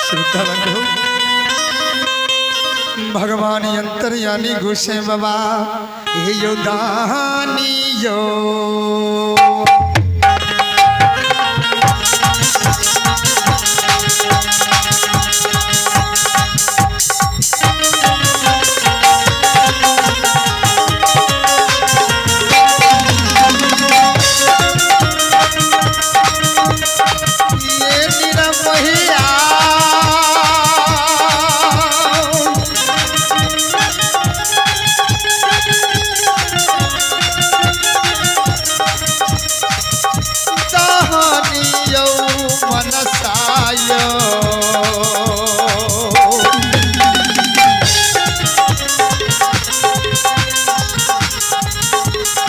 श्रोता बंधु, भगवान अंतर्यामी घुसे बाबा हे यो दानी यो। ये निरमहिया दहनियो मनसायो।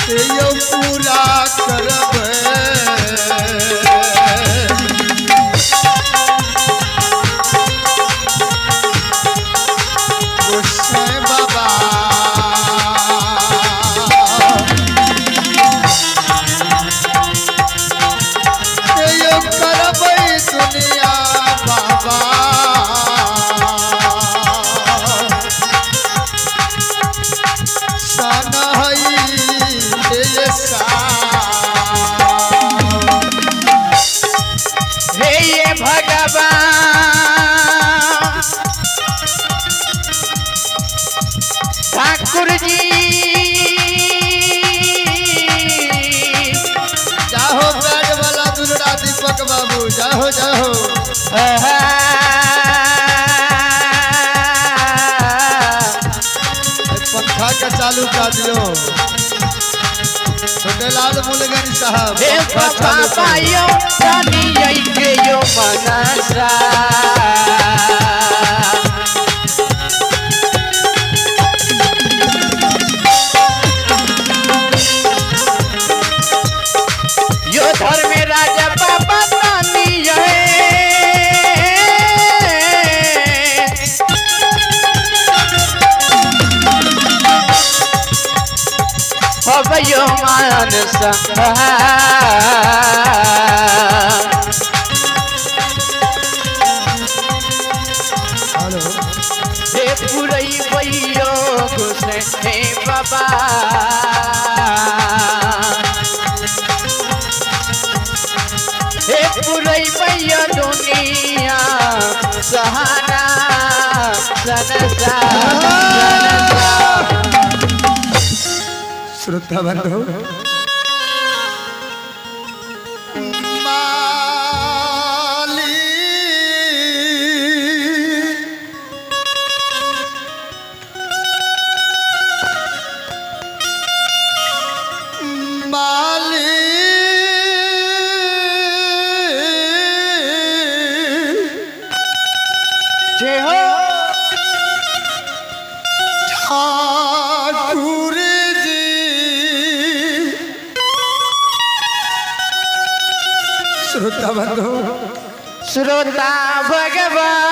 यो पूरा करबै। गोसाई बाबा यो करबै दुनिया बाबा। सन हई सा। हे ये भगवान ठाकुर जी। जाहो बैड वाला दुलरा दीपक बाबू, जाहो जाहो। पंखा का चालू कर दियो छोटे लाल मुलगन साहब। हे पंखा चालू बाबा कर दियो। यो धनी के यो मनसा। यो धर्म राजा बाबा धनी अब यो मानसा। हेलो। हे पुरई भैयो खुश हे बाबा। हे पुरई भैया दुनिया सहारा सनसा सनसा। श्रोता बंधु, माली माली जय हो ठाकुर जी। श्रोता बंधु, श्रोता भगवान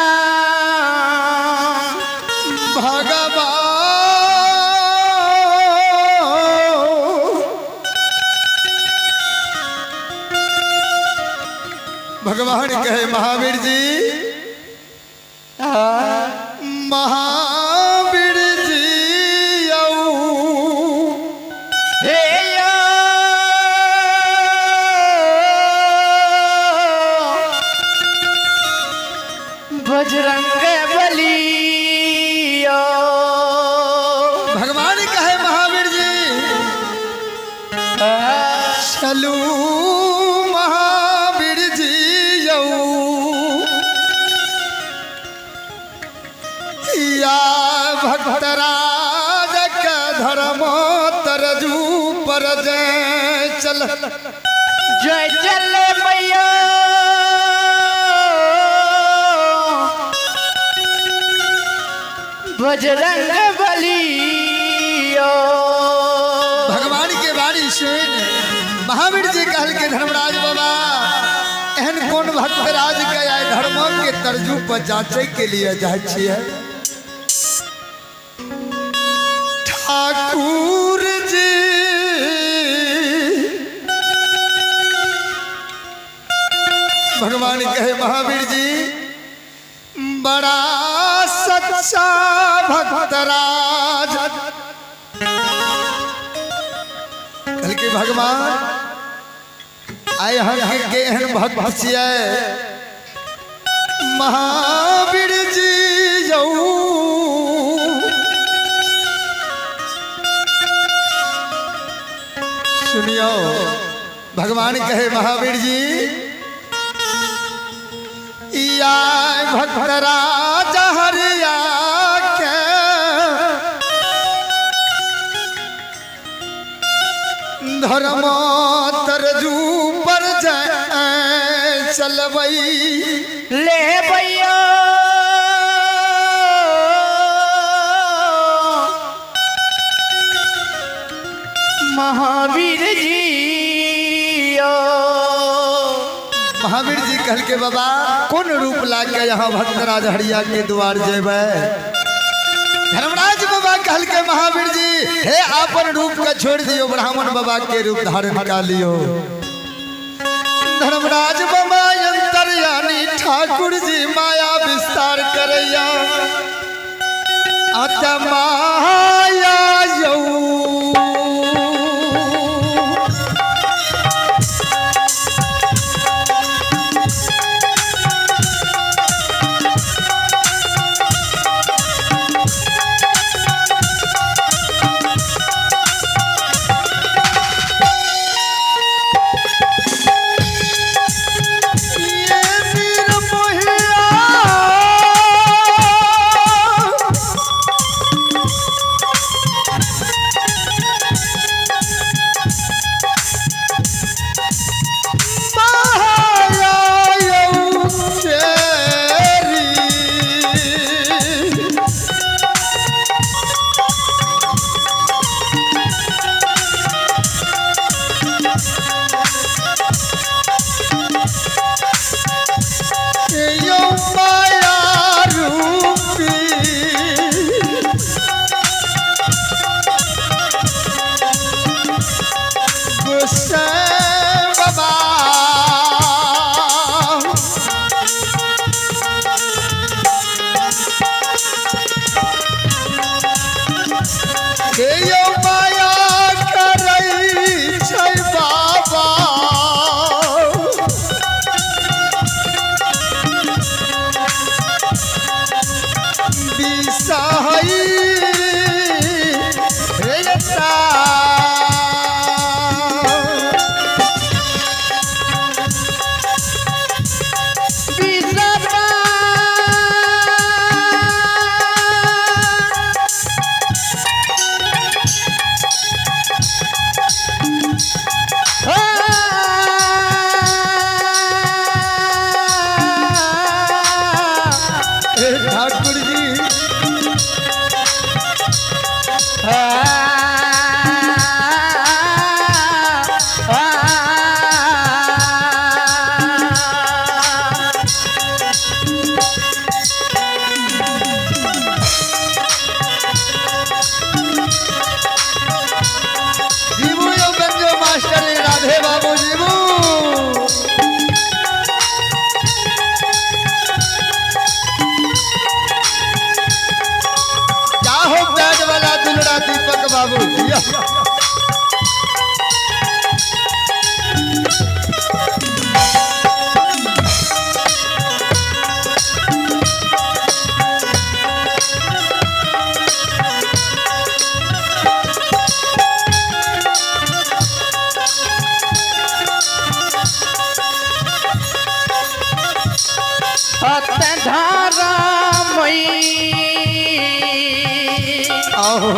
भगवान भगवान कहे महावीर जी, महावीर जी आऊ। हे यो बजरंग बली यो। भगवान कहे महावीर जी चलू महावीर जी यऊ। या भक्तराज के धर्म तरजू पर जय चल। जय चले मैया बजरंग बली यो। भगवान के वाणी सुन महावीर जी कहल के धर्मराज बाबा, एहन कौन भक्तराज के आए धर्म के तरजू पर जांचे के लिए जाइ छियै। ठाकुर जी भगवान कहे महावीर जी बड़ा सच्चा भक्तराज। कहलकै भगवान आइ हम के एहन भक्त छियै महावीर जी यौ। सुनियो, भगवान कहे महावीर जी या भक्तराज हरिया के धर्म तरजू पर जाए चलबई ले भैया महावीर जी महावीर जी कहल के बाबा कौन रूप ला के यहाँ भक्तराज हरिया के द्वार जेबै? धर्मराज बाबा कहल के महावीर जी हे आपन रूप का छोड़ दियो, ब्राह्मण बाबा के रूप धारण का लियो। धर्मराज बाबा अंतर्यामी ठाकुर जी माया विस्तार करैया अत माया यौ। ये वीर मोहिया माया यौ तेरी। यो माया रूपी गुस्सैन बाबा। यो माया करै छै बाबा। बिसहई हेता। विसरा हे ठाकुर जी जीवू यो गंजो मास्टर राधे बाबू जीवू। क्या हो बैग वाला दुलड़ा दीपक बाबू जिया। धारामयी आओ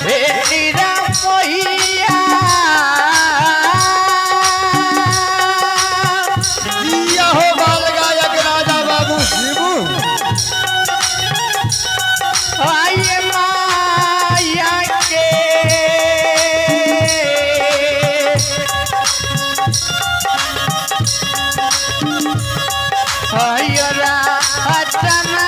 हे निरामयिया जिया हो बाल गायक राजा बाबू जीवू। आये माया के हयरा अचना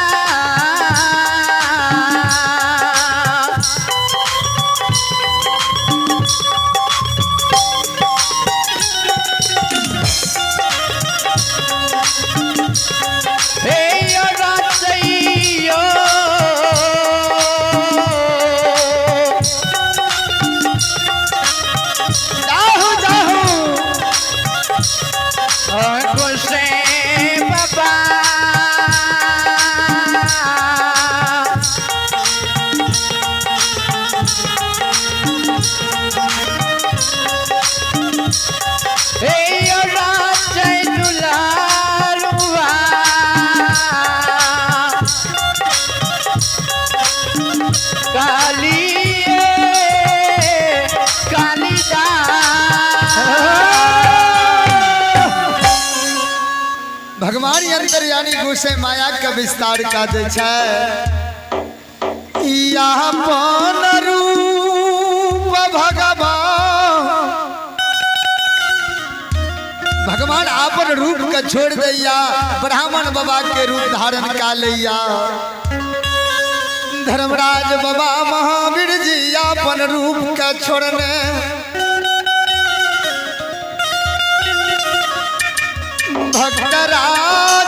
भगवान अंतर्यामी घुसे माया के विस्तार का दे छै। अपन रूप भगवान, भगवान अपन रूप के छोड़ दैया, ब्राह्मण बाबा के रूप धारण का लैया। धर्मराज बाबा महावीर जी अपन रूप के छोड़ने भक्तराज